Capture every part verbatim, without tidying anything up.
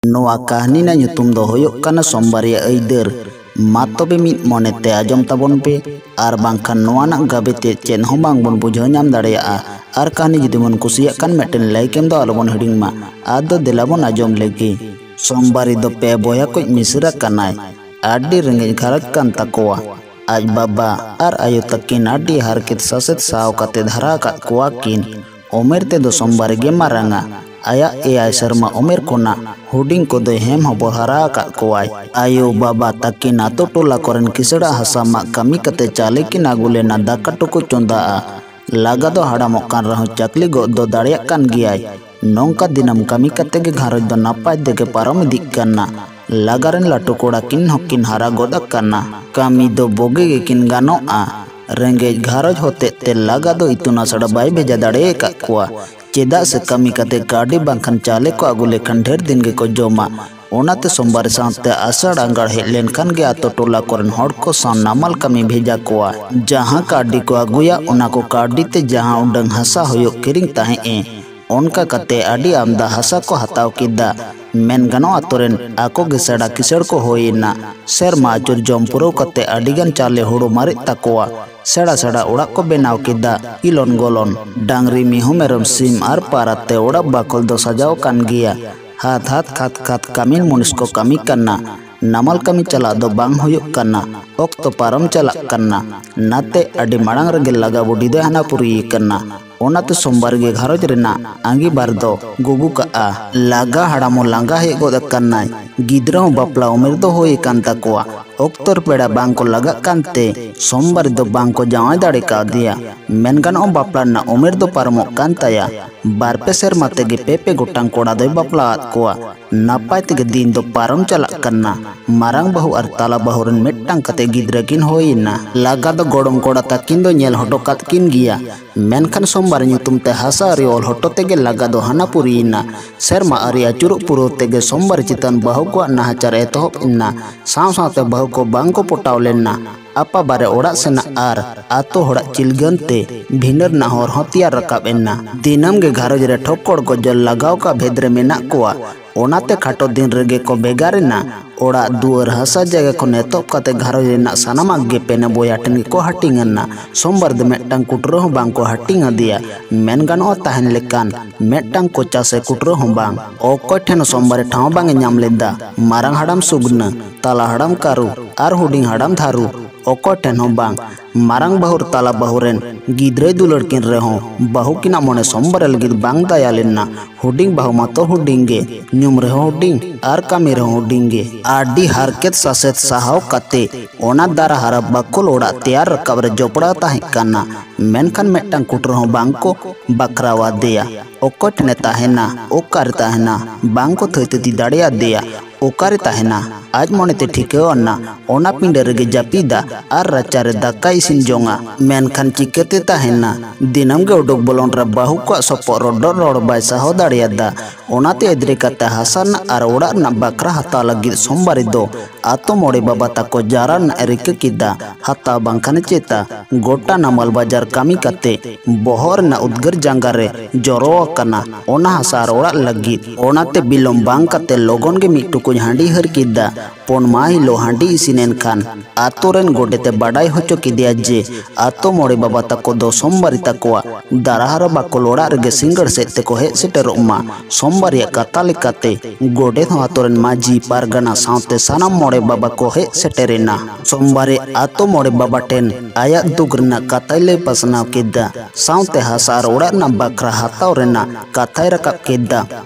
ᱱᱚᱣᱟ ᱠᱟᱹᱦᱱᱤ ᱨᱮᱱᱟᱜ ᱧᱩᱛᱩᱢ ᱫᱚ ᱦᱩᱭᱩᱜ ᱠᱟᱱᱟ ᱥᱳᱢᱵᱟᱨᱤᱭᱟᱜ ᱟᱹᱭᱫᱟᱹᱨ᱾ ᱢᱟ ᱛᱚᱵᱮ ᱢᱤᱫ ᱢᱚᱱᱮᱛᱮ ᱟᱸᱡᱚᱢ ᱛᱟᱵᱚᱱ ᱯᱮ, ᱟᱨ ᱵᱟᱝᱠᱷᱟᱱ ᱱᱚᱣᱟ ᱨᱮᱱᱟᱜ ᱜᱟᱵᱮ ᱛᱮ ᱪᱮᱫ ᱦᱚᱸ ᱵᱟᱝ ᱵᱚᱱ ᱵᱩᱡᱷᱟᱹᱣ ᱧᱟᱢ ᱫᱟᱲᱮᱭᱟᱜᱼᱟ᱾ ᱟᱨ ᱠᱟᱹᱦᱱᱤ ᱡᱩᱫᱤ ᱵᱚᱱ ᱠᱩᱥᱤᱭᱟᱜ ᱠᱷᱟᱱ ᱢᱤᱫᱴᱮᱱ ᱞᱟᱭᱤᱠ ᱮᱢ ᱫᱚ ᱟᱞᱚ ᱵᱚᱱ ᱦᱤᱲᱤᱧ ᱢᱟ᱾ ᱟᱫᱚ ᱫᱮᱞᱟ ᱵᱚᱱ ᱟᱸᱡᱚᱢ ᱞᱮᱜᱮ᱾ ᱥᱳᱢᱵᱟᱨᱤ ᱫᱚ ᱯᱮ ᱵᱚᱭᱦᱟ ᱠᱚ ᱢᱤᱥᱨᱟ ᱠᱟᱱᱟᱭ᱾ ᱟᱹᱰᱤ ᱨᱮᱸᱜᱮᱡ ᱜᱷᱟᱨᱚᱸᱡᱽ ᱠᱟᱱ ᱛᱟᱠᱚᱣᱟ᱾ ᱟᱡ ᱵᱟᱵᱟ ᱟᱨ ᱟᱭᱳ ᱛᱟᱹᱠᱤᱱ ᱟᱹᱰᱤ ᱦᱟᱨᱠᱮᱛ ᱥᱟᱥᱮᱛ ᱥᱟᱦᱟᱣ ᱠᱟᱛᱮ ᱦᱟᱨᱟ ᱟᱠᱟᱫ ᱠᱚᱣᱟ ᱠᱤᱱ᱾ ᱩᱢᱮᱨ ᱛᱮᱫᱚ ᱥᱳᱢᱵᱟᱨᱤ ᱜᱮ ᱢᱟᱨᱟᱝᱟ᱾ ᱟᱭᱟᱜ ᱮᱭᱟᱭ ᱥᱮᱨᱢᱟ ᱩᱢᱮᱨ ᱠᱷᱚᱱᱟᱜ ᱦᱩᱰᱤᱧ ᱠᱚᱫᱚᱭ ᱦᱮᱢ ᱦᱚᱵᱚᱨ ᱦᱟᱨᱟ ᱟᱠᱟᱫ ᱠᱚᱣᱟᱭ᱾ ᱟᱭᱳ ᱵᱟᱵᱟ ᱛᱟᱹᱠᱤᱱ ᱟᱛᱳ ᱴᱚᱞᱟ ᱠᱚᱨᱮᱱ ᱠᱤᱥᱟᱹᱲᱟᱜ ᱦᱟᱥᱟ ᱢᱟᱜ ᱠᱟᱹᱢᱤ ᱠᱟᱛᱮ ᱪᱟᱣᱞᱮ ᱠᱤᱱ ᱟᱹᱜᱩ ᱞᱮᱱᱟ, ᱫᱟᱠᱟ ᱴᱩᱠᱩ ᱪᱚᱸᱫᱟᱜᱼᱟ᱾ ᱞᱟᱜᱟ ᱫᱚ ᱦᱟᱲᱟᱢᱚᱜ ᱠᱟᱱ ᱨᱮᱦᱚᱸ ᱪᱟᱹᱠᱞᱤ ᱜᱚᱫ ᱫᱚ ᱫᱟᱲᱮᱭᱟᱜ ᱠᱟᱱ ᱜᱮᱭᱟᱭ᱾ ᱱᱚᱝᱠᱟ ᱫᱤᱱᱟᱹᱢ ᱠᱟᱹᱢᱤ ᱠᱟᱛᱮ ᱜᱮ ᱜᱷᱟᱨᱚᱸᱡᱽ ᱫᱚ ᱱᱟᱯᱟᱭ ᱛᱮᱜᱮ ᱯᱟᱨᱚᱢ ᱤᱫᱤᱜ ᱠᱟᱱᱟ᱾ ᱞᱟᱜᱟ ᱨᱮᱱ ᱞᱟᱹᱴᱩ ᱠᱚᱲᱟ ᱠᱤᱱ ᱦᱚᱸᱠᱤᱱ ᱦᱟᱨᱟ ᱜᱚᱫ ᱟᱠᱟᱱᱟ᱾ ᱠᱟᱹᱢᱤ ᱫᱚ ᱵᱩᱜᱤ ᱜᱮᱠᱤᱱ ᱜᱟᱱᱚᱜᱼᱟ᱾ ᱨᱮᱸᱜᱮᱡ ᱜᱷᱟᱨᱚᱸᱡᱽ ᱦᱚᱛᱮᱡ ᱛᱮ ᱞᱟᱜᱟ ᱫᱚ ᱤᱛᱩᱱ ᱟᱥᱲᱟ ᱵᱟᱭ ᱵᱷᱮᱡᱟ ᱫᱟᱲᱮ ᱟᱠᱟᱫ ᱠᱚᱣᱟ᱾ ᱪᱮᱫᱟᱜ ᱥᱮ ᱠᱟᱹᱢᱤ ᱠᱟᱛᱮ ᱠᱟᱹᱣᱰᱤ ᱵᱟᱝᱠᱷᱟᱱ ᱪᱟᱣᱞᱮ ᱠᱚ ᱟᱹᱜᱩ ᱞᱮᱠᱷᱟᱱ ᱰᱷᱮᱨ ᱫᱤᱱ ᱜᱮᱠᱚ ᱡᱚᱢᱟ᱾ ᱚᱱᱟᱛᱮ ᱥᱳᱢᱵᱟᱨᱤ ᱥᱟᱶᱛᱮ ᱟᱥᱟᱲ ᱟᱸᱜᱟᱲ ᱦᱮᱡ ᱞᱮᱱᱠᱷᱟᱱ ᱜᱮ ᱟᱛᱳ ᱴᱚᱞᱟ ᱠᱚᱨᱮᱱ ᱦᱚᱲ ᱠᱚ ᱥᱟᱶ ᱱᱟᱢᱟᱞ ᱠᱟᱹᱢᱤ ᱵᱷᱮᱡᱟ ᱠᱚᱣᱟ᱾ ᱡᱟᱦᱟᱸ ᱠᱟᱹᱣᱰᱤ ᱠᱚ ᱟᱹᱜᱩᱭᱟ, ᱚᱱᱟ ᱠᱚ ᱠᱟᱹᱣᱰᱤ ᱛᱮ ᱡᱟᱦᱟᱸ ᱩᱰᱟᱹᱝ ᱦᱟᱥᱟ ᱦᱩᱭᱩᱜ ᱠᱤᱨᱤᱧ ᱛᱟᱦᱮᱸᱫ ᱮ, ᱚᱱᱠᱟ ᱠᱟᱛᱮ ᱟᱹᱰᱤ ᱟᱢᱫᱟ ᱦᱟᱥᱟ ᱠᱚ ᱦᱟᱛᱟᱣ ᱠᱮᱫᱟ᱾ ᱢᱮᱱ ᱜᱟᱱᱚᱜ, ᱟᱛᱳ ᱨᱮᱱ ᱟᱠᱚ ᱜᱮ ᱥᱮᱬᱟ ᱠᱤᱥᱟᱹᱬ ᱠᱚ ᱦᱩᱭ ᱮᱱᱟ᱾ ᱥᱮᱨᱢᱟ ᱟᱹᱪᱩᱨ ᱡᱚᱢ ᱯᱩᱨᱟᱹᱣ ᱠᱟᱛᱮ ᱟᱹᱰᱤ ᱜᱟᱱ ᱪᱟᱣᱞᱮ ᱦᱩᱲᱩ ᱢᱟᱨᱮᱜ ᱛᱟᱠᱚᱣᱟ᱾ ᱥᱮᱬᱟ ᱥᱮᱬᱟ ᱚᱲᱟᱜ ᱠᱚ ᱵᱮᱱᱟᱣ ᱠᱮᱫᱟ᱾ ᱤᱞᱚᱱ ᱜᱚᱞᱚᱱ, ᱰᱟᱝᱨᱤ, ᱢᱤᱦᱩ, ᱢᱮᱨᱚᱢ, ᱥᱤᱢ ᱟᱨ ᱯᱟᱨᱟ ᱛᱮ ᱚᱲᱟᱜ ᱵᱟᱠᱷᱳᱞ ᱫᱚ ᱥᱟᱡᱟᱣ ᱟᱠᱟᱱ ᱜᱮᱭᱟ᱾ ᱦᱟᱛ ᱦᱟᱛ ᱠᱷᱟᱛ ᱠᱷᱟᱛ ᱠᱟᱹᱢᱤᱱ ᱢᱩᱱᱤᱥ ᱠᱚ ᱠᱟᱹᱢᱤ ᱠᱟᱱᱟ᱾ ᱱᱟᱢᱟᱞ ᱠᱟᱹᱢᱤ ᱪᱟᱞᱟᱜ ᱫᱚ ᱵᱟᱝ ᱦᱩᱭᱩᱜ ᱠᱟᱱᱟ᱾ ᱚᱠᱛᱚ ᱯᱟᱨᱚᱢ ᱪᱟᱞᱟᱜ ᱠᱟᱱᱟ᱾ ᱱᱟᱛᱮ ᱟᱹᱰᱤ ᱢᱟᱲᱟᱝ ᱨᱮᱜᱮ ᱞᱟᱜᱟ ᱵᱩᱰᱷᱤ ᱫᱚᱭ ᱦᱟᱱᱟ ᱯᱩᱨᱤᱭᱮ ᱠᱟᱱᱟ᱾ ᱚᱱᱟᱛᱮ ᱥᱳᱢᱵᱟᱨᱤ ᱜᱮ ᱜᱷᱟᱨᱚᱸᱡᱽ ᱨᱮᱱᱟᱜ ᱟᱸᱜᱤᱵᱟᱨ ᱫᱚ ᱜᱚᱜᱚ ᱠᱟᱜᱼᱟ᱾ ᱞᱟᱜᱟ ᱦᱟᱲᱟᱢ ᱦᱚᱸ ᱞᱟᱸᱜᱟ ᱦᱮᱡ ᱜᱚᱫ ᱟᱠᱟᱱᱟᱭ᱾ ᱜᱤᱫᱽᱨᱟᱹ ᱦᱚᱸ ᱵᱟᱯᱞᱟ ᱩᱢᱮᱨ ᱫᱚ ᱦᱩᱭ ᱟᱠᱟᱱ ᱛᱟᱠᱚᱣᱟ᱾ ᱚᱠᱛᱚ ᱨᱮ ᱯᱮᱲᱟ ᱵᱟᱝ ᱠᱚ ᱞᱟᱜᱟᱜ ᱠᱟᱱᱛᱮ ᱥᱳᱢᱵᱟᱨᱤ ᱫᱚ ᱵᱟᱝ ᱠᱚ ᱡᱟᱶᱟᱭ ᱫᱟᱲᱮ ᱠᱟᱣᱫᱮᱭᱟ᱾ ᱢᱮᱱ ᱜᱟᱱᱚᱜᱼᱟ, ᱵᱟᱯᱞᱟ ᱨᱮᱱᱟᱜ ᱩᱢᱮᱨ ᱫᱚ ᱯᱟᱨᱚᱢᱚᱜ ᱠᱟᱱ ᱛᱟᱭᱟ᱾ ᱵᱟᱨ ᱯᱮ ᱥᱮᱨᱢᱟ ᱛᱮᱜᱮ ᱯᱮ ᱯᱮ ᱜᱚᱴᱟᱝ ᱠᱚᱲᱟ ᱫᱚᱭ ᱵᱟᱯᱞᱟ ᱟᱫ ᱠᱚᱣᱟ᱾ ᱱᱟᱯᱟᱭ ᱛᱮᱜᱮ ᱫᱤᱱ ᱫᱚ ᱯᱟᱨᱚᱢ ᱪᱟᱞᱟᱜ ᱠᱟᱱᱟ᱾ ᱢᱟᱨᱟᱝ ᱵᱟᱹᱦᱩ ᱟᱨ ᱛᱟᱞᱟ ᱵᱟᱹᱦᱩ ᱨᱮᱱ ᱢᱤᱫᱴᱟᱝ ᱠᱟᱛᱮ ᱜᱤᱫᱽᱨᱟᱹ ᱠᱤᱱ ᱦᱩᱭ ᱮᱱᱟ᱾ ᱞᱟᱜᱟ ᱫᱚ ᱜᱚᱲᱚᱢ ᱠᱚᱲᱟ ᱛᱟᱹᱠᱤᱱ ᱫᱚ ᱧᱮᱞ ᱦᱚᱴᱚ ᱠᱟᱫ ᱠᱤᱱ ᱜᱮᱭᱟ᱾ ᱢᱮᱱᱠᱷᱟᱱ ᱥᱳᱢᱵᱟᱨᱤ ᱧᱩᱛᱩᱢ ᱛᱮ ᱦᱟᱥᱟ ᱟᱹᱨᱤ ᱚᱞ ᱦᱚᱴᱚ ᱛᱮᱜᱮ ᱞᱟᱜᱟ ᱫᱚ ᱦᱟᱱᱟ ᱯᱩᱨᱤᱭᱮᱱᱟ᱾ ᱥᱮᱨᱢᱟ ᱟᱹᱨᱤ ᱟᱹᱪᱩᱨᱚᱜ ᱯᱩᱨᱟᱹᱣ ᱛᱮᱜᱮ ᱥᱳᱢᱵᱟᱨᱤ ᱪᱮᱛᱟᱱ ᱵᱟᱹᱦᱩ ᱠᱚᱣᱟᱜ ᱱᱟᱦᱟᱪᱟᱨ ᱮᱛᱚᱦᱚᱵ ᱮᱱᱟ᱾ ᱥᱟᱶ ᱥᱟᱶᱛᱮ ᱵᱟᱹᱦᱩ ᱠᱚ ᱵᱟᱝ ᱠᱚ ᱯᱚᱴᱟᱣ ᱞᱮᱱᱟ᱾ ᱟᱯᱟ ᱵᱟᱨᱮ ᱚᱲᱟᱜ ᱥᱮᱱᱟᱜ ᱟᱨ ᱟᱛᱳ ᱦᱚᱲᱟᱜ ᱪᱤᱞᱜᱟᱹᱱ ᱛᱮ ᱵᱷᱤᱱᱟᱹ ᱨᱮᱱᱟᱜ ᱦᱚᱨ ᱦᱚᱸ ᱛᱮᱭᱟᱨ ᱨᱟᱠᱟᱵ ᱮᱱᱟ᱾ ᱫᱤᱱᱟᱹᱢ ᱜᱮ ᱜᱷᱟᱨᱚᱸᱡᱽ ᱨᱮ ᱴᱷᱚᱠᱠᱚᱲ ᱜᱚᱡᱚᱞ ᱞᱟᱜᱟᱣ ᱠᱟᱜ ᱵᱷᱮᱫ ᱨᱮ ᱢᱮᱱᱟᱜ ᱠᱚᱣᱟ᱾ ᱚᱱᱟᱛᱮ ᱠᱷᱟᱴᱚ ᱫᱤᱱ ᱨᱮᱜᱮ ᱠᱚ ᱵᱷᱮᱜᱟᱨ ᱮᱱᱟ᱾ ᱚᱲᱟᱜ ᱫᱩᱣᱟᱹᱨ, ᱦᱟᱥᱟ ᱡᱟᱭᱜᱟ ᱠᱷᱚᱱ ᱮᱛᱚᱦᱚᱵ ᱠᱟᱛᱮ ᱜᱷᱟᱨᱚᱸᱡᱽ ᱨᱮᱱᱟᱜ ᱥᱟᱱᱟᱢᱟᱜ ᱜᱮ ᱯᱮᱱᱮ ᱵᱚᱭᱦᱟ ᱴᱷᱮᱱ ᱜᱮᱠᱚ ᱦᱟᱹᱴᱤᱧ ᱟᱱᱟ᱾ ᱥᱳᱢᱵᱟᱨ ᱫᱚ ᱢᱤᱫᱴᱟᱝ ᱠᱩᱴᱨᱟᱹ ᱦᱚᱸ ᱵᱟᱝ ᱠᱚ ᱦᱟᱹᱴᱤᱧ ᱟᱫᱮᱭᱟ᱾ ᱢᱮᱱ ᱜᱟᱱᱚᱜᱼᱟ, ᱛᱟᱦᱮᱱ ᱞᱮᱠᱟᱱ ᱢᱤᱫᱴᱟᱝ ᱠᱚᱪᱟ ᱥᱮ ᱠᱩᱴᱨᱟᱹ ᱦᱚᱸ ᱵᱟᱝ᱾ ᱚᱠᱚᱭ ᱴᱷᱮᱱ ᱦᱚᱸ ᱥᱳᱢᱵᱟᱨ ᱴᱷᱟᱶ ᱵᱟᱝ ᱮ ᱧᱟᱢ ᱞᱮᱫᱟ᱾ ᱢᱟᱨᱟᱝ ᱦᱟᱲᱟᱢ ᱥᱩᱜᱱᱟᱹ, ᱛᱟᱞᱟ ᱦᱟᱲᱟᱢ ᱠᱟᱹᱨᱩ ᱟᱨ ᱦᱩᱰᱤᱧ ᱦᱟᱲᱟᱢ ᱫᱷᱟᱨᱩ, ᱚᱠᱚᱭ ᱴᱷᱮᱱ ᱦᱚᱸ ᱵᱟᱝ᱾ ᱢᱟᱨᱟᱝ ᱵᱟᱹᱦᱩ ᱟᱨ ᱛᱟᱞᱟ ᱵᱟᱹᱦᱩ ᱨᱮᱱ ᱜᱤᱫᱽᱨᱟᱹᱭ ᱫᱩᱞᱟᱹᱲ ᱠᱤᱱ ᱨᱮᱦᱚᱸ, ᱵᱟᱹᱦᱩ ᱠᱤᱱᱟᱜ ᱢᱚᱱᱮ ᱥᱳᱢᱵᱟᱨ ᱞᱟᱹᱜᱤᱫ ᱵᱟᱝ ᱫᱟᱭᱟ ᱞᱮᱱᱟ᱾ ᱦᱩᱰᱤᱧ ᱵᱟᱹᱦᱩ ᱢᱟᱛᱚ ᱦᱩᱰᱤᱧ ᱜᱮ, ᱧᱩᱢ ᱨᱮᱦᱚᱸ ᱦᱩᱰᱤᱧ ᱟᱨ ᱠᱟᱹᱢᱤ ᱨᱮᱦᱚᱸ ᱦᱩᱰᱤᱧ ᱜᱮ᱾ ᱟᱹᱰᱤ ᱦᱟᱨᱠᱮᱛ ᱥᱟᱥᱮᱛ ᱥᱟᱦᱟᱣ ᱠᱟᱛᱮ ᱚᱱᱟ ᱫᱟᱨᱟ ᱦᱟᱨᱟ ᱵᱟᱠᱷᱳᱞ ᱚᱲᱟᱜ ᱛᱮᱭᱟᱨ ᱨᱟᱠᱟᱵ ᱨᱮ ᱡᱚᱯᱲᱟᱣ ᱛᱟᱦᱮᱸ ᱠᱟᱱᱟ᱾ ᱢᱮᱱᱠᱷᱟᱱ ᱢᱤᱫᱴᱟᱝ ᱠᱩᱴᱨᱟᱹ ᱦᱚᱸ ᱵᱟᱝ ᱠᱚ ᱵᱟᱠᱷᱨᱟᱣ ᱟᱫᱮᱭᱟ᱾ ᱚᱠᱚᱭ ᱴᱷᱮᱱᱮ ᱛᱟᱦᱮᱱᱟ, ᱚᱠᱟᱨᱮ ᱛᱟᱦᱮᱱᱟ, ᱵᱟᱝ ᱠᱚ ᱛᱷᱟᱹᱭ ᱛᱟᱹᱛᱤ ᱫᱟᱲᱮᱭᱟᱫᱮᱭᱟ᱾ ᱚᱠᱟᱨᱮ ᱛᱟᱦᱮᱱᱟ? ᱟᱡ ᱢᱚᱱᱮᱛᱮ ᱴᱷᱤᱠᱟᱹᱣ ᱟᱱᱟ, ᱚᱱᱟ ᱯᱤᱸᱰᱟᱹ ᱨᱮᱜᱮ ᱡᱟᱹᱯᱤᱫᱟ ᱟᱨ ᱨᱟᱪᱟᱨᱮ ᱫᱟᱠᱟᱭ ᱤᱥᱤᱱ ᱡᱚᱝᱟ᱾ ᱢᱮᱱᱠᱷᱟᱱ ᱪᱤᱠᱟᱹᱛᱮ ᱛᱟᱦᱮᱱᱟ? ᱫᱤᱱᱟᱹᱢ ᱜᱮ ᱩᱰᱩᱠ ᱵᱚᱞᱚᱱ ᱨᱮ ᱵᱟᱹᱦᱩ ᱠᱚᱣᱟᱜ ᱥᱚᱯᱚᱜ ᱨᱚᱰᱚᱜ ᱨᱚᱲ ᱵᱟᱭ ᱥᱟᱦᱟᱣ ᱫᱟᱲᱮᱭᱟᱫᱟ᱾ ᱚᱱᱟᱛᱮ ᱮᱫᱽᱨᱮ ᱠᱟᱛᱮ ᱦᱟᱥᱟ ᱨᱮᱱᱟᱜ ᱟᱨ ᱚᱲᱟᱜ ᱨᱮᱱᱟᱜ ᱵᱟᱠᱷᱨᱟ ᱦᱟᱛᱟᱣ ᱞᱟᱹᱜᱤᱫ ᱥᱳᱢᱵᱟᱨᱤ ᱫᱚ ᱟᱛᱳ ᱢᱚᱬᱮ ᱵᱟᱵᱟ ᱛᱟᱠᱚ ᱡᱟᱨᱟ ᱨᱮᱱᱟᱜ ᱮ ᱨᱤᱠᱟᱹ ᱠᱮᱫᱟ᱾ ᱦᱟᱛᱟᱣ ᱵᱟᱝᱠᱷᱟᱱ ᱪᱮᱛᱟ ᱜᱚᱴᱟ ᱱᱟᱢᱟᱞ ᱵᱟᱡᱟᱨ ᱠᱟᱹᱢᱤ ᱠᱟᱛᱮ ᱵᱚᱦᱚᱜ ᱨᱮᱱᱟᱜ ᱩᱫᱽᱜᱟᱹᱨ ᱡᱟᱸᱜᱟ ᱨᱮ ᱡᱚᱨᱚ ᱟᱠᱟᱱᱟ ᱚᱱᱟ ᱦᱟᱥᱟ ᱟᱨ ᱚᱲᱟᱜ ᱞᱟᱹᱜᱤᱫ᱾ ᱚᱱᱟᱛᱮ ᱵᱤᱞᱚᱢ ᱵᱟᱝ ᱠᱟᱛᱮ ᱞᱚᱜᱚᱱ ᱜᱮ ᱢᱤᱫ ᱴᱩᱠᱩᱡ ᱦᱟᱺᱰᱤ ᱦᱟᱹᱨ ᱠᱮᱫᱟ᱾ ᱯᱩᱱ ᱢᱟᱦᱟ ᱦᱤᱞᱳᱜ ᱦᱟᱺᱰᱤ ᱤᱥᱤᱱ ᱮᱱ ᱠᱷᱟᱱ ᱟᱛᱳ ᱨᱮᱱ ᱜᱚᱰᱮᱛ ᱮ ᱵᱟᱰᱟᱭ ᱦᱚᱪᱚ ᱠᱮᱫᱮᱭᱟ ᱡᱮ ᱟᱛᱳ ᱢᱚᱬᱮ ᱵᱟᱵᱟ ᱛᱟᱠᱚ ᱫᱚ ᱥᱳᱢᱵᱟᱨᱤ ᱛᱟᱠᱚᱣᱟᱜ ᱫᱟᱨᱟᱦᱟᱨᱟ ᱵᱟᱠᱷᱳᱞ ᱚᱲᱟᱜ ᱨᱮᱜᱮ ᱥᱤᱸᱜᱟᱹᱲ ᱥᱮᱫ ᱛᱮᱠᱚ ᱦᱮᱡ ᱥᱮᱴᱮᱨᱚᱜ ᱢᱟ᱾ ᱥᱳᱢᱵᱟᱨᱤᱭᱟᱜ ᱠᱟᱛᱷᱟ ᱞᱮᱠᱟᱛᱮ ᱜᱚᱰᱮᱛ ᱦᱚᱸ ᱟᱛᱳ ᱨᱮᱱ ᱢᱟᱹᱡᱷᱤ ᱯᱟᱨᱜᱟᱱᱟ ᱥᱟᱶᱛᱮ ᱥᱟᱱᱟᱢ ᱢᱚᱬᱮ ᱵᱟᱵᱟ ᱠᱚ ᱦᱮᱡ ᱥᱮᱴᱮᱨ ᱮᱱᱟ᱾ ᱥᱳᱢᱵᱟᱨᱤ ᱟᱛᱳ ᱢᱚᱬᱮ ᱵᱟᱵᱟ ᱴᱷᱮᱱ ᱟᱭᱟᱜ ᱫᱩᱠ ᱨᱮᱱᱟᱜ ᱠᱟᱛᱷᱟᱭ ᱞᱟᱹᱭ ᱯᱟᱥᱱᱟᱣ ᱠᱮᱫᱟ᱾ ᱥᱟᱶᱛᱮ ᱦᱟᱥᱟ ᱟᱨ ᱚᱲᱟᱜ ᱨᱮᱱᱟᱜ ᱵᱟᱠᱷᱨᱟ ᱦᱟᱛᱟᱣ ᱨᱮᱱᱟᱜ ᱠᱟᱛᱷᱟᱭ ᱨᱟᱠᱟᱵ ᱠᱮᱫᱟ᱾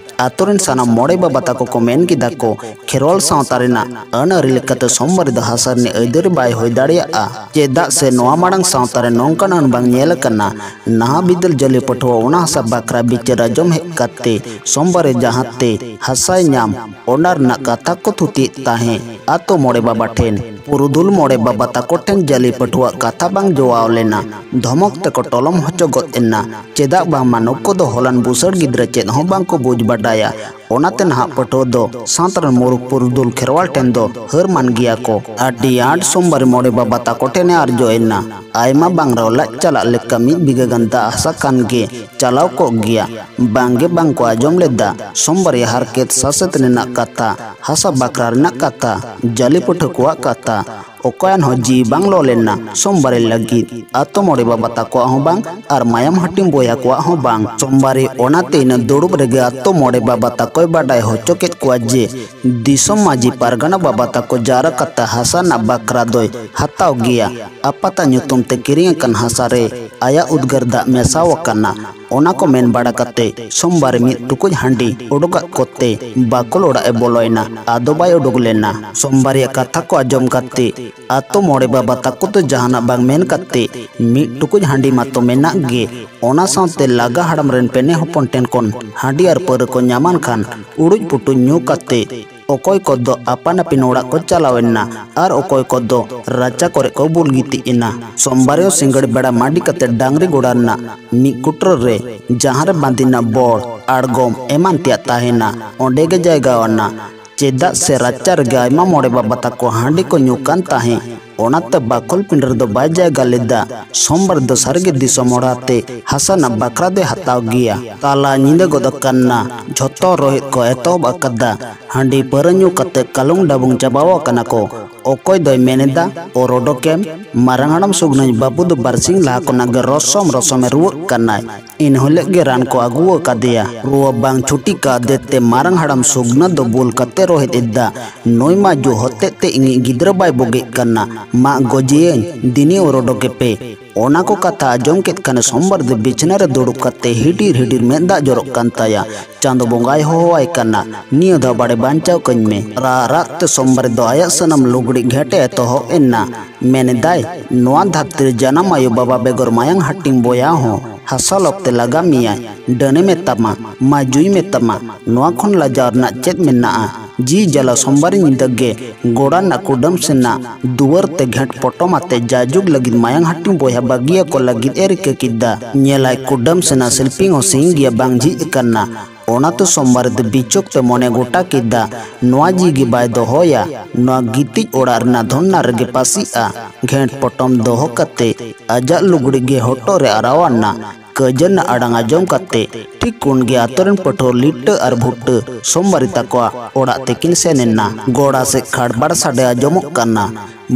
ᱟᱛᱳ ᱨᱮᱱ ᱥᱟᱱᱟᱢ ᱢᱚᱬᱮ ᱵᱟᱵᱟ ᱛᱟᱠᱚ ᱠᱚ ᱢᱮᱱ ᱠᱮᱫᱟ ᱠᱚ, ᱠᱷᱮᱨᱣᱟᱞ ᱥᱟᱶᱛᱟ ᱨᱮᱱᱟᱜ ᱟᱹᱱ ᱟᱹᱨᱤ ᱞᱮᱠᱟᱛᱮ ᱥᱳᱢᱵᱟᱨᱤ ᱫᱚ ᱦᱟᱥᱟ ᱨᱤᱱᱤᱡ ᱟᱹᱭᱫᱟᱹᱨᱤ ᱵᱟᱭ ᱦᱩᱭ ᱫᱟᱲᱮᱭᱟᱜᱼᱟ, ᱪᱮᱫᱟᱜ ᱥᱮ ᱱᱚᱣᱟ ᱢᱟᱲᱟᱝ ᱥᱟᱶᱛᱟ ᱨᱮ ᱱᱚᱝᱠᱟᱱ ᱟᱹᱱ ᱵᱟᱝ ᱧᱮᱞ ᱟᱠᱟᱱᱟ᱾ ᱱᱟᱦᱟᱜ ᱵᱤᱫᱟᱹᱞ ᱡᱟᱹᱞᱤ ᱯᱟᱹᱴᱷᱩᱣᱟᱹ ᱚᱱᱟ ᱦᱟᱥᱟ ᱵᱟᱠᱷᱨᱟ ᱵᱤᱪᱟᱹᱨ ᱟᱸᱡᱚᱢ ᱦᱮᱡ ᱠᱟᱛᱮ ᱥᱳᱢᱵᱟᱨᱤ ᱡᱟᱦᱟᱸ ᱛᱮ ᱦᱟᱥᱟᱭ ᱧᱟᱢ, ᱚᱱᱟ ᱨᱮᱱᱟᱜ ᱠᱟᱛᱷᱟ ᱠᱚ ᱛᱷᱩᱛᱤᱭᱮᱫ ᱛᱟᱦᱮᱸ ᱟᱛᱳ ᱢᱚᱬᱮ ᱵᱟᱵᱟ ᱴᱷᱮᱱ᱾ ᱯᱩᱨᱩᱫᱷᱩᱞ ᱢᱚᱬᱮ ᱵᱟᱵᱟ ᱛᱟᱠᱚ ᱴᱷᱮᱱ ᱡᱟᱹᱞᱤ ᱯᱟᱹᱴᱷᱩᱣᱟᱹ ᱠᱟᱛᱷᱟ ᱵᱟᱝ ᱡᱚᱣᱟᱣ ᱞᱮᱱᱟ᱾ ᱫᱷᱚᱢᱚᱠ ᱛᱮᱠᱚ ᱴᱚᱞᱚᱢ ᱦᱚᱪᱚ ᱜᱚᱫ ᱮᱱᱟ᱾ ᱪᱮᱫᱟᱜ ᱵᱟᱝᱢᱟ ᱱᱩᱠᱩ ᱫᱚ ᱦᱚᱞᱟᱱ ᱵᱩᱥᱟᱹᱲ ᱜᱤᱫᱽᱨᱟᱹ ᱪᱮᱫ ᱦᱚᱸ ᱵᱟᱝ ᱠᱚ ᱵᱩᱡᱽ ᱵᱟᱰᱟᱭᱟ᱾ ᱚᱱᱟᱛᱮ ᱱᱟᱦᱟᱜ ᱯᱟᱹᱴᱷᱩᱣᱟᱹ ᱫᱚ ᱥᱟᱶᱛᱟ ᱨᱮᱱ ᱢᱩᱨᱩᱠ ᱯᱩᱨᱩᱫᱷᱩᱞ ᱠᱷᱮᱨᱣᱟᱲ ᱴᱷᱮᱱ ᱫᱚ ᱦᱟᱹᱨ ᱢᱟᱱ ᱜᱮᱭᱟ ᱠᱚ᱾ ᱟᱹᱰᱤ ᱟᱸᱴ ᱥᱳᱢᱵᱟᱨᱤ ᱢᱚᱬᱮ ᱵᱟᱵᱟ ᱛᱟᱠᱚ ᱴᱷᱮᱱᱮ ᱟᱨᱡᱚ ᱮᱱᱟ᱾ ᱟᱭᱢᱟ ᱵᱟᱝ ᱨᱮᱦᱚᱸ ᱞᱟᱡ ᱪᱟᱞᱟᱜ ᱞᱮᱠᱟ ᱢᱤᱫ ᱵᱤᱜᱷᱟᱹ ᱜᱟᱱ ᱫᱟᱜ ᱦᱟᱥᱟ ᱠᱷᱟᱱ ᱜᱮ ᱪᱟᱞᱟᱣ ᱠᱚᱜ ᱜᱮᱭᱟ᱾ ᱵᱟᱝᱜᱮ ᱵᱟᱝ ᱠᱚ ᱟᱸᱡᱚᱢ ᱞᱮᱫᱟ ᱥᱳᱢᱵᱟᱨᱤ ᱦᱟᱨᱠᱮᱛ ᱥᱟᱥᱮᱛ ᱨᱮᱱᱟᱜ ᱠᱟᱛᱷᱟ, ᱦᱟᱥᱟ ᱵᱟᱠᱷᱨᱟ ᱨᱮᱱᱟᱜ ᱠᱟᱛᱷᱟ, ᱡᱟᱹᱞᱤ ᱯᱟᱹᱴᱷᱩᱣᱟᱹ ᱠᱚᱣᱟᱜ ᱠᱟᱛᱷᱟ᱾ ᱚᱠᱚᱭᱟᱱ ᱦᱚᱸ ᱡᱤᱣᱤ ᱵᱟᱝ ᱞᱚ ᱞᱮᱱᱟ ᱥᱳᱢᱵᱟᱨᱤ ᱞᱟᱹᱜᱤᱫ᱾ ᱟᱛᱳ ᱢᱚᱬᱮ ᱵᱟᱵᱟ ᱛᱟᱠᱚᱣᱟᱜ ᱦᱚᱸ ᱵᱟᱝ ᱟᱨ ᱢᱟᱭᱟᱢ ᱦᱟᱹᱴᱤᱧ ᱵᱚᱭᱦᱟ ᱠᱚᱣᱟᱜ ᱦᱚᱸ ᱵᱟᱝ᱾ ᱥᱳᱢᱵᱟᱨᱤ ᱚᱱᱟᱛᱮ ᱤᱱᱟᱹ ᱫᱩᱲᱩᱵ ᱨᱮᱜᱮ ᱟᱛᱳ ᱢᱚᱬᱮ ᱵᱟᱵᱟ ᱛᱟᱠᱚᱭ ᱵᱟᱰᱟᱭ ᱦᱚᱪᱚ ᱠᱮᱫ ᱠᱚᱣᱟ ᱡᱮ ᱫᱤᱥᱚᱢ ᱢᱟᱹᱡᱷᱤ ᱯᱟᱨᱜᱟᱱᱟ ᱵᱟᱵᱟ ᱛᱟᱠᱚ ᱡᱟᱣᱨᱟ ᱠᱟᱛᱮ ᱦᱟᱥᱟ ᱨᱮᱱᱟᱜ ᱵᱟᱠᱷᱨᱟ ᱫᱚᱭ ᱦᱟᱛᱟᱣ ᱜᱮᱭᱟ᱾ ᱟᱯᱟᱛᱟᱜ ᱧᱩᱛᱩᱢ ᱛᱮ ᱠᱤᱨᱤᱧ ᱟᱠᱟᱱ ᱦᱟᱥᱟ ᱨᱮ ᱟᱭᱟᱜ ᱩᱫᱽᱜᱟᱹᱨ ᱫᱟᱜ ᱢᱮᱥᱟᱣ ᱟᱠᱟᱱᱟ᱾ ᱚᱱᱟ ᱠᱚ ᱢᱮᱱ ᱵᱟᱲᱟ ᱠᱟᱛᱮ ᱥᱳᱢᱵᱟᱨᱤ ᱢᱤᱫ ᱴᱩᱠᱩᱡ ᱦᱟᱺᱰᱤ ᱚᱰᱚᱠᱟᱜ ᱠᱚᱛᱮ ᱵᱟᱠᱚᱞ ᱚᱲᱟᱜ ᱮ ᱵᱚᱞᱚᱭᱮᱱᱟ᱾ ᱟᱫᱚ ᱵᱟᱭ ᱚᱰᱚᱠ ᱞᱮᱱᱟ᱾ ᱥᱳᱢᱵᱟᱨᱤᱭᱟᱜ ᱠᱟᱛᱷᱟ ᱠᱚ ᱟᱸᱡᱚᱢ ᱠᱟᱛᱮ ᱟᱛᱳ ᱢᱚᱬᱮ ᱵᱟᱵᱟ ᱛᱟᱠᱚ ᱫᱚ ᱡᱟᱦᱟᱱᱟᱜ ᱵᱟᱝ ᱢᱮᱱ ᱠᱟᱛᱮ ᱢᱤᱫ ᱴᱩᱠᱩᱡ ᱦᱟᱺᱰᱤ ᱢᱟᱛᱚ ᱢᱮᱱᱟᱜ ᱜᱮ, ᱚᱱᱟ ᱥᱟᱶᱛᱮ ᱞᱟᱜᱟ ᱦᱟᱲᱟᱢ ᱨᱮᱱ ᱯᱮᱱᱮ ᱦᱚᱯᱚᱱ ᱴᱷᱮᱱ ᱠᱷᱚᱱ ᱦᱟᱺᱰᱤ ᱟᱨ ᱯᱟᱹᱣᱨᱟᱹ ᱠᱚ ᱧᱟᱢᱟᱱ ᱠᱷᱟᱱ ᱩᱲᱩᱡ ᱯᱩᱴᱩᱡ ᱧᱩ ᱠᱟᱛᱮ ᱚᱠᱚᱭ ᱠᱚᱫᱚ ᱟᱯᱟᱱ ᱟᱹᱯᱤᱱ ᱚᱲᱟᱜ ᱠᱚ ᱪᱟᱞᱟᱣ ᱮᱱᱟ ᱟᱨ ᱚᱠᱚᱭ ᱠᱚᱫᱚ ᱨᱟᱪᱟ ᱠᱚᱨᱮ ᱠᱚ ᱵᱩᱞ ᱜᱤᱛᱤᱡ ᱮᱱᱟ᱾ ᱥᱳᱢᱵᱟᱨᱤᱭᱚ ᱥᱤᱸᱜᱟᱹᱲ ᱵᱮᱲᱟ ᱢᱟᱹᱰᱤ ᱠᱟᱛᱮ ᱰᱟᱝᱨᱤ ᱜᱚᱲᱟ ᱨᱮᱱᱟᱜ ᱢᱤᱫ ᱠᱩᱴᱨᱟᱹ ᱨᱮ ᱡᱟᱦᱟᱸ ᱨᱮ ᱵᱟᱸᱫᱤᱱᱟᱜ ᱵᱚᱲ, ᱟᱬᱜᱚᱢ ᱮᱢᱟᱱ ᱛᱮᱭᱟᱜ ᱛᱟᱦᱮᱱᱟ, ᱚᱸᱰᱮ ᱜᱮ ᱡᱟᱭᱜᱟ ᱟᱱᱟ᱾ ᱪᱮᱫᱟᱜ ᱥᱮ ᱨᱟᱪᱟ ᱨᱮᱜᱮ ᱟᱭᱢᱟ ᱢᱚᱬᱮ ᱵᱟᱵᱟ ᱛᱟᱠᱚ ᱦᱟᱺᱰᱤ ᱠᱚ ᱧᱩ ᱠᱟᱱ ᱛᱟᱦᱮᱸ, ᱚᱱᱟᱛᱮ ᱵᱟᱠᱷᱳᱞ ᱯᱤᱸᱰᱟᱹ ᱨᱮᱫᱚ ᱵᱟᱭ ᱡᱟᱭᱜᱟ ᱞᱮᱫᱟ᱾ ᱥᱳᱢᱵᱟᱨ ᱫᱚ ᱥᱟᱹᱨᱤᱜᱮ ᱫᱤᱥᱚᱢ ᱦᱚᱲ ᱟᱛᱮ ᱦᱟᱥᱟ ᱨᱮᱱᱟᱜ ᱵᱟᱠᱷᱨᱟ ᱫᱚᱭ ᱦᱟᱛᱟᱣ ᱜᱮᱭᱟ᱾ ᱛᱟᱞᱟ ᱧᱤᱫᱟᱹ ᱜᱚᱫ ᱟᱠᱟᱱᱟ᱾ ᱡᱷᱚᱛᱚ ᱨᱚᱦᱮᱫ ᱠᱚ ᱮᱛᱚᱦᱚᱵ ᱟᱠᱟᱫᱟ᱾ ᱦᱟᱺᱰᱤ ᱯᱟᱹᱣᱨᱟᱹ ᱧᱩ ᱠᱟᱛᱮ ᱠᱟᱞᱚᱝ ᱰᱟᱵᱩᱝ ᱪᱟᱵᱟᱣ ᱟᱠᱟᱱᱟ ᱠᱚ᱾ ᱚᱠᱚᱭ ᱫᱚᱭ ᱢᱮᱱ ᱮᱫᱟ, "ᱚᱨ ᱚᱰᱚᱠᱮᱢ, ᱢᱟᱨᱟᱝ ᱦᱟᱲᱟᱢ ᱥᱩᱜᱱᱟᱹᱧ ᱵᱟᱹᱵᱩ ᱫᱚ ᱵᱟᱨᱥᱤᱧ ᱞᱟᱦᱟ ᱠᱷᱚᱱᱟᱜ ᱜᱮ ᱨᱚᱥᱚᱢ ᱨᱚᱥᱚᱢᱮ ᱨᱩᱣᱟᱹᱜ ᱠᱟᱱᱟᱭ᱾ ᱤᱱ ᱦᱤᱞᱳᱜ ᱜᱮ ᱨᱟᱱ ᱠᱚ ᱟᱹᱜᱩ ᱟᱠᱟᱫᱮᱭᱟ᱾ ᱨᱩᱣᱟᱹ ᱵᱟᱝ ᱪᱷᱩᱴᱤ ᱠᱟᱫᱮ ᱛᱮ ᱢᱟᱨᱟᱝ ᱦᱟᱲᱟᱢ ᱥᱩᱜᱱᱟᱹ ᱫᱚ ᱵᱩᱞ ᱠᱟᱛᱮ ᱨᱚᱦᱮᱫ ᱮᱫᱟ, 'ᱱᱩᱭ ᱢᱟ ᱡᱩ ᱦᱚᱛᱮᱡ ᱛᱮ ᱤᱧᱤᱡ ᱜᱤᱫᱽᱨᱟᱹ ᱵᱟᱭ ᱵᱚᱜᱮᱜ ᱠᱟᱱᱟ, ᱢᱟ ᱜᱚᱡᱮᱭᱟᱹᱧ, ᱫᱤᱱᱤ ᱚᱨ ᱚᱰᱚᱠᱮ ᱯᱮ᱾ ᱚᱱᱟ ᱠᱚ ᱠᱟᱛᱷᱟ ᱟᱸᱡᱚᱢ ᱠᱮᱫ ᱠᱷᱟᱱᱮ ᱥᱳᱢᱵᱟᱨᱤ ᱫᱚ ᱵᱤᱪᱷᱱᱟᱹ ᱨᱮ ᱫᱩᱲᱩᱵ ᱠᱟᱛᱮ ᱦᱤᱰᱤᱨ ᱦᱤᱰᱤᱨ ᱢᱮᱫ ᱫᱟᱜ ᱡᱚᱨᱚᱜ ᱠᱟᱱ ᱛᱟᱭᱟ᱾ ᱪᱟᱸᱫᱚ ᱵᱚᱸᱜᱟᱭ ᱦᱚᱦᱚᱣᱟᱭ ᱠᱟᱱᱟ, ᱱᱤᱭᱟᱹ ᱫᱷᱟᱣ ᱵᱟᱲᱮ ᱵᱟᱧᱪᱟᱣ ᱠᱟᱹᱧ ᱢᱮ᱾ ᱨᱟᱜ ᱨᱟᱜ ᱛᱮ ᱥᱳᱢᱵᱟᱨᱤ ᱫᱚ ᱟᱭᱟᱜ ᱥᱟᱱᱟᱢ ᱞᱩᱜᱽᱲᱤᱡ ᱜᱷᱮᱸᱴᱮ ᱮᱛᱚᱦᱚᱵ ᱮᱱᱟ᱾ ᱢᱮᱱᱮᱫᱟᱭ, ᱱᱚᱣᱟ ᱫᱷᱟᱹᱨᱛᱤ ᱨᱮ ᱡᱟᱱᱟᱢ ᱟᱭᱳ ᱵᱟᱵᱟ ᱵᱮᱜᱚᱨ ᱢᱟᱭᱟᱝ ᱦᱟᱹᱴᱤᱧ ᱵᱚᱭᱦᱟ ᱦᱚᱸ ᱦᱟᱥᱟ ᱞᱚᱠᱛᱮ ᱞᱟᱜᱟ ᱢᱮᱭᱟᱭ᱾ ᱰᱟᱹᱱᱮ ᱢᱮᱛᱟᱢᱟ, ᱢᱟᱡᱩᱭ ᱢᱮᱛᱟᱢᱟ, ᱱᱚᱣᱟ ᱠᱷᱚᱱ ᱞᱟᱡᱟᱣ ᱨᱮᱱᱟᱜ ᱪᱮᱫ ᱢᱮᱱᱟᱜᱼᱟ? ᱡᱤᱣᱤ ᱡᱟᱞᱟ ᱥᱳᱢᱵᱟᱨᱤ ᱧᱤᱫᱟᱹ ᱜᱮ ᱜᱚᱲᱟ ᱨᱮᱱᱟᱜ ᱠᱩᱰᱟᱹᱢ ᱥᱮᱱᱟᱜ ᱫᱩᱣᱟᱹᱨ ᱛᱮ ᱜᱷᱮᱸᱴ ᱯᱚᱴᱚᱢ ᱟᱛᱮ ᱡᱟᱭᱡᱩᱜᱽ ᱞᱟᱹᱜᱤᱫ ᱢᱟᱭᱟᱝ ᱦᱟᱹᱴᱤᱧ ᱵᱚᱭᱦᱟ ᱵᱟᱹᱜᱤᱭᱟᱠᱚ ᱞᱟᱹᱜᱤᱫ ᱮ ᱨᱤᱠᱟᱹ ᱠᱮᱫᱟ᱾ ᱧᱮᱞᱟᱭ ᱠᱩᱰᱟᱹᱢ ᱥᱮᱱᱟᱜ ᱥᱤᱞᱯᱤᱧ ᱦᱚᱸ ᱥᱤᱧ ᱜᱮᱭᱟ, ᱵᱟᱝ ᱡᱷᱤᱡ ᱟᱠᱟᱱᱟ᱾ ᱚᱱᱟᱛᱮ ᱥᱳᱢᱵᱟᱨᱤ ᱫᱚ ᱵᱤᱪᱚᱠ ᱛᱮ ᱢᱚᱱᱮ ᱜᱚᱴᱟ ᱠᱮᱫᱟ, ᱱᱚᱣᱟ ᱡᱤᱣᱤ ᱜᱮ ᱵᱟᱭ ᱫᱚᱦᱚᱭᱟ᱾ ᱱᱚᱣᱟ ᱜᱤᱛᱤᱡ ᱚᱲᱟᱜ ᱨᱮᱱᱟᱜ ᱫᱷᱚᱱᱱᱟ ᱨᱮᱜᱮ ᱯᱟᱹᱥᱤᱜᱼᱟ᱾ ᱜᱷᱮᱸᱴ ᱯᱚᱴᱚᱢ ᱫᱚᱦᱚ ᱠᱟᱛᱮ ᱟᱡᱟᱜ ᱞᱩᱜᱽᱲᱤ ᱜᱮ ᱦᱚᱴᱚᱜ ᱨᱮ ᱟᱨᱟᱣ ᱟᱱᱟ᱾ ᱠᱟᱹᱡᱟᱹᱱ ᱟᱲᱟᱝ ᱟᱸᱡᱚᱢ ᱠᱟᱛᱮ ᱴᱷᱤᱠ ᱩᱱᱜᱮ ᱟᱛᱳ ᱨᱮᱱ ᱯᱟᱹᱴᱷᱩᱣᱟᱹ ᱞᱤᱴᱟᱹ ᱟᱨ ᱵᱷᱩᱴᱟᱹ ᱥᱳᱢᱵᱟᱨᱤ ᱛᱟᱠᱚᱣᱟᱜ ᱚᱲᱟᱜ ᱛᱮᱠᱤᱱ ᱥᱮᱱ ᱮᱱᱟ᱾ ᱜᱚᱲᱟ ᱥᱮᱫ ᱠᱷᱟᱲᱵᱟᱲ ᱥᱟᱰᱮ ᱟᱸᱡᱚᱢᱚᱜ ᱠᱟᱱᱟ᱾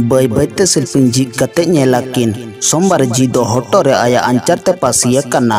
ᱵᱟᱹᱭ ᱵᱟᱹᱭᱛᱮ ᱥᱤᱞᱯᱤᱧ ᱡᱷᱤᱡ ᱠᱟᱛᱮ ᱧᱮᱞᱟᱠᱤᱱ ᱥᱳᱢᱵᱟᱨᱤ ᱡᱤ ᱫᱚ ᱦᱚᱴᱚᱜ ᱨᱮ ᱟᱭᱟᱜ ᱟᱧᱪᱟᱨ ᱛᱮ ᱯᱟᱹᱥᱤ ᱟᱠᱟᱱᱟ᱾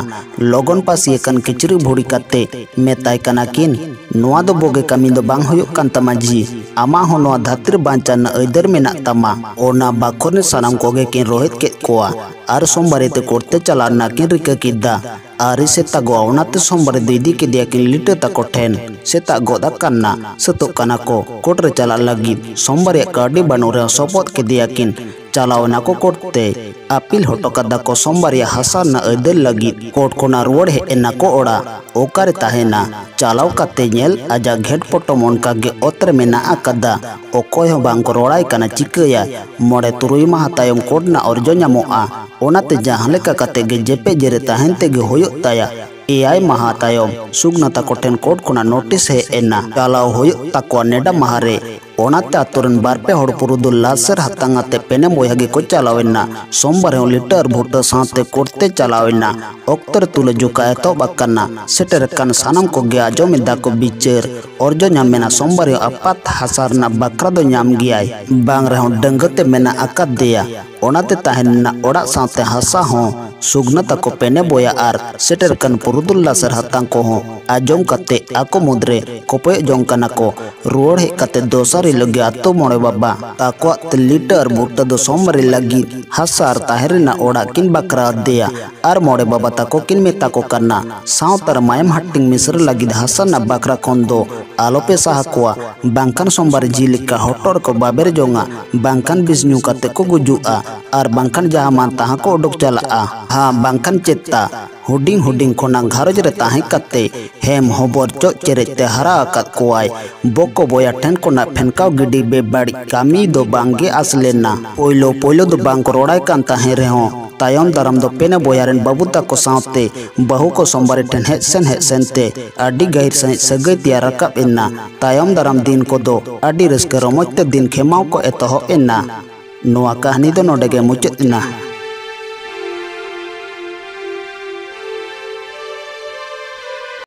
ᱞᱚᱜᱚᱱ ᱯᱟᱹᱥᱤ ᱟᱠᱟᱱ ᱠᱤᱪᱨᱤᱡ ᱵᱷᱩᱲᱤ ᱠᱟᱛᱮ ᱢᱮᱛᱟᱭ ᱠᱟᱱᱟ ᱠᱤᱱ, ᱱᱚᱣᱟ ᱫᱚ ᱵᱩᱜᱤ ᱠᱟᱹᱢᱤ ᱫᱚ ᱵᱟᱝ ᱦᱩᱭᱩᱜ ᱠᱟᱱ ᱛᱟᱢᱟ ᱡᱤ᱾ ᱟᱢᱟᱜ ᱦᱚᱸ ᱱᱚᱣᱟ ᱫᱷᱟᱹᱨᱛᱤ ᱨᱮ ᱵᱟᱧᱪᱟᱣ ᱨᱮᱱᱟᱜ ᱟᱹᱭᱫᱟᱹᱨ ᱢᱮᱱᱟᱜ ᱛᱟᱢᱟ᱾ ᱚᱱᱟ ᱵᱟᱠᱷᱳᱞ ᱨᱮᱱ ᱥᱟᱱᱟᱢ ᱠᱚᱜᱮ ᱠᱤᱱ ᱨᱳᱦᱮᱫ ᱠᱮᱫ ᱠᱚᱣᱟ ᱟᱨ ᱥᱳᱢᱵᱟᱨᱤ ᱛᱮ ᱠᱳᱨᱴ ᱛᱮ ᱪᱟᱞᱟᱣ ᱨᱮᱱᱟᱜ ᱠᱤᱱ ᱨᱤᱠᱟᱹ ᱠᱮᱫᱟ᱾ ᱟᱹᱣᱨᱤ ᱥᱮᱛᱟᱜᱚᱜᱼᱟ, ᱚᱱᱟᱛᱮ ᱥᱳᱢᱵᱟᱨᱤ ᱫᱚ ᱤᱫᱤ ᱠᱮᱫᱮᱭᱟ ᱠᱤᱱ ᱞᱤᱴᱟᱹ ᱛᱟᱠᱚ ᱴᱷᱮᱱ᱾ ᱥᱮᱛᱟᱜ ᱜᱚᱫ ᱟᱠᱟᱱᱟ, ᱥᱟᱹᱛᱚᱜ ᱠᱟᱱᱟ ᱠᱚ᱾ ᱠᱳᱨᱴ ᱨᱮ ᱪᱟᱞᱟᱜ ᱞᱟᱹᱜᱤᱫ ᱥᱳᱢᱵᱟᱨᱤᱭᱟᱜ ᱠᱟᱹᱣᱰᱤ ᱵᱟᱹᱱᱩᱜ ᱨᱮᱦᱚᱸ ᱥᱚᱯᱚᱫ ᱠᱮᱫᱮᱭᱟ ᱠᱤᱱ᱾ ᱪᱟᱞᱟᱣ ᱮᱱᱟ ᱠᱚ ᱠᱳᱨᱴ ᱛᱮ᱾ ᱟᱹᱯᱤᱞ ᱦᱚᱴᱚ ᱠᱟᱫᱟ ᱠᱚ ᱥᱳᱢᱵᱟᱨᱤᱭᱟᱜ ᱦᱟᱥᱟ ᱨᱮᱱᱟᱜ ᱟᱹᱭᱫᱟᱹᱨ ᱞᱟᱹᱜᱤᱫ᱾ ᱠᱳᱨᱴ ᱠᱷᱚᱱᱟᱜ ᱨᱩᱣᱟᱹᱲ ᱦᱮᱡ ᱮᱱᱟ ᱠᱚ ᱚᱲᱟᱜ᱾ ᱚᱠᱟᱨᱮ ᱛᱟᱦᱮᱱᱟ? ᱪᱟᱞᱟᱣ ᱠᱟᱛᱮ ᱧᱮᱞ, ᱟᱡᱟᱜ ᱜᱷᱮᱸᱴ ᱯᱚᱴᱚᱢ ᱚᱱᱠᱟ ᱜᱮ ᱚᱛ ᱨᱮ ᱢᱮᱱᱟᱜ ᱟᱠᱟᱫᱟ᱾ ᱚᱠᱚᱭ ᱦᱚᱸ ᱵᱟᱝ ᱠᱚ ᱨᱚᱲᱟᱭ ᱠᱟᱱᱟ᱾ ᱪᱤᱠᱟᱹᱭᱟᱭ? ᱢᱚᱬᱮ ᱛᱩᱨᱩᱭ ᱢᱟᱦᱟ ᱛᱟᱭᱚᱢ ᱠᱳᱨᱴ ᱨᱮᱱᱟᱜ ᱚᱨᱡᱚ ᱧᱟᱢᱚᱜᱼᱟ᱾ ᱚᱱᱟᱛᱮ ᱡᱟᱦᱟᱸ ᱞᱮᱠᱟ ᱠᱟᱛᱮ ᱜᱮ ᱡᱮᱯᱮᱫ ᱡᱮᱨᱮᱫ ᱛᱟᱦᱮᱱ ᱛᱮᱜᱮ ᱦᱩᱭᱩᱜ ᱛᱟᱭᱟ᱾ ᱮᱭᱟᱭ ᱢᱟᱦᱟ ᱛᱟᱭᱚᱢ ᱥᱩᱜᱽᱱᱟ ᱛᱟᱠᱚ ᱴᱷᱮᱱ ᱠᱳᱨᱴ ᱠᱷᱚᱱᱟᱜ ᱱᱳᱴᱤᱥ ᱦᱮᱡ ᱮᱱᱟ, ᱪᱟᱞᱟᱣ ᱦᱩᱭᱩᱜ ᱛᱟᱠᱚᱣᱟ ᱱᱮᱰᱟ ᱢᱟᱦᱟ ᱨᱮ᱾ ᱚᱱᱟᱛᱮ ᱟᱛᱳ ᱨᱮᱱ ᱵᱟᱨ ᱯᱮ ᱦᱚᱲ ᱯᱩᱨᱩᱫᱷᱩᱞ ᱞᱟᱥᱮᱨ ᱦᱟᱛᱟᱝ ᱟᱛᱮ ᱯᱮᱱᱮ ᱵᱚᱭᱦᱟ ᱜᱮᱠᱚ ᱪᱟᱞᱟᱣ ᱮᱱᱟ᱾ ᱥᱳᱢᱵᱟᱨᱤ ᱦᱚᱸ ᱞᱤᱴᱟᱹ ᱟᱨ ᱵᱷᱩᱴᱟᱹ ᱥᱟᱶᱛᱮ ᱠᱳᱨᱴ ᱛᱮ ᱪᱟᱞᱟᱣ ᱮᱱᱟ᱾ ᱚᱠᱛᱚ ᱨᱮ ᱛᱩᱞᱟᱹᱡᱚᱠᱷᱟ ᱮᱛᱚᱦᱚᱵ ᱟᱠᱟᱱᱟ᱾ ᱥᱮᱴᱮᱨ ᱟᱠᱟᱱ ᱥᱟᱱᱟᱢ ᱠᱚᱜᱮ ᱟᱸᱡᱚᱢ ᱮᱫᱟ ᱠᱚ ᱵᱤᱪᱟᱹᱨ᱾ ᱚᱨᱡᱚ ᱧᱟᱢ ᱮᱱᱟ, ᱥᱳᱢᱵᱟᱨᱤ ᱦᱚᱸ ᱟᱯᱟᱛ ᱦᱟᱥᱟ ᱨᱮᱱᱟᱜ ᱵᱟᱠᱷᱨᱟ ᱫᱚ ᱧᱟᱢ ᱜᱮᱭᱟᱭ, ᱵᱟᱝ ᱨᱮᱦᱚᱸ ᱰᱟᱹᱝᱜᱟᱹ ᱛᱮ ᱢᱮᱱᱟᱜ ᱟᱠᱟᱫ ᱫᱮᱭᱟ᱾ ᱚᱱᱟᱛᱮ ᱛᱟᱦᱮᱱ ᱨᱮᱱᱟᱜ ᱚᱲᱟᱜ ᱥᱟᱶᱛᱮ ᱦᱟᱥᱟ ᱦᱚᱸ ᱥᱩᱜᱽᱱᱟ ᱛᱟᱠᱚ ᱯᱮᱱᱮ ᱵᱚᱭᱦᱟ ᱟᱨ ᱥᱮᱴᱮᱨ ᱟᱠᱟᱱ ᱯᱩᱨᱩᱫᱷᱩᱞ ᱞᱟᱥᱮᱨ ᱦᱟᱛᱟᱝ ᱠᱚᱦᱚᱸ ᱟᱸᱡᱚᱢ ᱠᱟᱛᱮ ᱟᱠᱚ ᱢᱩᱫᱽᱨᱮ ᱠᱚᱯᱚᱭᱚᱜ ᱡᱚᱝ ᱠᱟᱱᱟ ᱠᱚ᱾ ᱨᱩᱣᱟᱹᱲ ᱦᱮᱡ ᱠᱟᱛᱮ ᱫᱚᱥᱟᱨ ᱥᱟᱹᱨᱤ ᱞᱟᱹᱜᱤᱫ ᱟᱛᱳ ᱢᱚᱬᱮ ᱵᱟᱵᱟ ᱛᱟᱠᱚᱣᱟᱜ ᱛᱮ ᱞᱤᱴᱟᱹ ᱟᱨ ᱵᱩᱴᱟᱹ ᱫᱚ ᱥᱚᱢᱵᱟᱨᱤ ᱞᱟᱹᱜᱤᱫ ᱦᱟᱥᱟ ᱟᱨ ᱛᱟᱦᱮᱸ ᱨᱮᱱᱟᱜ ᱚᱲᱟᱜ ᱠᱤᱱ ᱵᱟᱠᱷᱨᱟ ᱟᱫᱮᱭᱟ᱾ ᱟᱨ ᱢᱚᱬᱮ ᱵᱟᱵᱟ ᱛᱟᱠᱚ ᱠᱤᱱ ᱢᱮᱛᱟ ᱠᱚ ᱠᱟᱱᱟ, ᱥᱟᱶᱛᱟ ᱨᱮ ᱢᱟᱭᱟᱢ ᱦᱟᱹᱴᱤᱧ ᱢᱤᱥᱨᱟ ᱞᱟᱹᱜᱤᱫ ᱦᱟᱥᱟ ᱨᱮᱱᱟᱜ ᱵᱟᱠᱷᱨᱟ ᱠᱷᱚᱱ ᱫᱚ ᱟᱞᱚᱯᱮ ᱥᱟᱦᱟ ᱠᱚᱣᱟ, ᱵᱟᱝᱠᱷᱟᱱ ᱥᱚᱢᱵᱟᱨᱤ ᱡᱤ ᱞᱮᱠᱟ ᱦᱚᱴᱚᱜ ᱨᱮᱠᱚ ᱵᱟᱵᱮᱨ ᱡᱚᱝᱟ, ᱵᱟᱝᱠᱷᱟᱱ ᱵᱤᱥ ᱧᱩ ᱠᱟᱛᱮ ᱠᱚ ᱜᱩᱡᱩᱜᱼᱟ, ᱟᱨ ᱵᱟᱝᱠᱷᱟᱱ ᱡᱟᱦᱟᱸ ᱢᱟᱱ ᱛᱟᱦᱟᱸ ᱠᱚ ᱩᱰᱩᱠ ᱪᱟᱞᱟᱜᱼᱟ᱾ ᱦᱟᱸ, ᱵᱟᱝᱠᱷᱟᱱ ᱪᱮᱫ ᱛᱟ ᱦᱩᱰᱤᱧ ᱦᱩᱰᱤᱧ ᱠᱷᱚᱱᱟᱜ ᱜᱷᱟᱨᱚᱸᱡᱽ ᱨᱮ ᱛᱟᱦᱮᱸ ᱠᱟᱛᱮ ᱦᱮᱢ ᱦᱚᱵᱚᱨ ᱪᱚᱜ ᱪᱮᱨᱮᱡ ᱛᱮ ᱦᱟᱨᱟ ᱟᱠᱟᱫ ᱠᱚᱣᱟᱭ᱾ ᱵᱚᱠᱚ ᱵᱚᱭᱟ ᱴᱷᱮᱱ ᱠᱷᱚᱱᱟᱜ ᱯᱷᱮᱱᱠᱟᱣ ᱜᱤᱰᱤ ᱵᱮᱵᱟᱹᱲᱤᱡ ᱠᱟᱹᱢᱤ ᱫᱚ ᱵᱟᱝ ᱜᱮ ᱟᱥ ᱞᱮᱱᱟ᱾ ᱯᱳᱭᱞᱳ ᱯᱳᱭᱞᱳ ᱫᱚ ᱵᱟᱝ ᱠᱚ ᱨᱚᱲᱟᱭ ᱠᱟᱱ ᱛᱟᱦᱮᱸ ᱨᱮᱦᱚᱸ, ᱛᱟᱭᱚᱢ ᱫᱟᱨᱟᱢ ᱫᱚ ᱯᱮᱱᱮ ᱵᱚᱭᱦᱟ ᱨᱮᱱ ᱵᱟᱹᱵᱩ ᱛᱟᱠᱚ ᱥᱟᱶᱛᱮ ᱵᱟᱹᱦᱩ ᱠᱚ ᱥᱳᱢᱵᱟᱨᱤ ᱴᱷᱮᱱ ᱦᱮᱡ ᱥᱮᱱ ᱦᱮᱡ ᱥᱮᱱ ᱛᱮ ᱟᱹᱰᱤ ᱜᱟᱹᱦᱤᱨ ᱥᱟᱺᱦᱤᱡ ᱥᱟᱹᱜᱟᱹᱭ ᱛᱮᱭᱟᱨ ᱨᱟᱠᱟᱵ ᱮᱱᱟ᱾ ᱛᱟᱭᱚᱢ ᱫᱟᱨᱟᱢ ᱫᱤᱱ ᱠᱚᱫᱚ ᱟᱹᱰᱤ ᱨᱟᱹᱥᱠᱟᱹ ᱨᱚᱢᱚᱡᱽ ᱛᱮ ᱫᱤᱱ ᱠᱷᱮᱢᱟᱣ ᱠᱚ ᱮᱛᱚᱦᱚᱵ ᱮᱱᱟ᱾ ᱱᱚᱣᱟ ᱠᱟᱹᱦᱱᱤ ᱫᱚ ᱱᱚᱰᱮ ᱜᱮ ᱢᱩᱪᱟᱹᱫ ᱮᱱᱟ᱾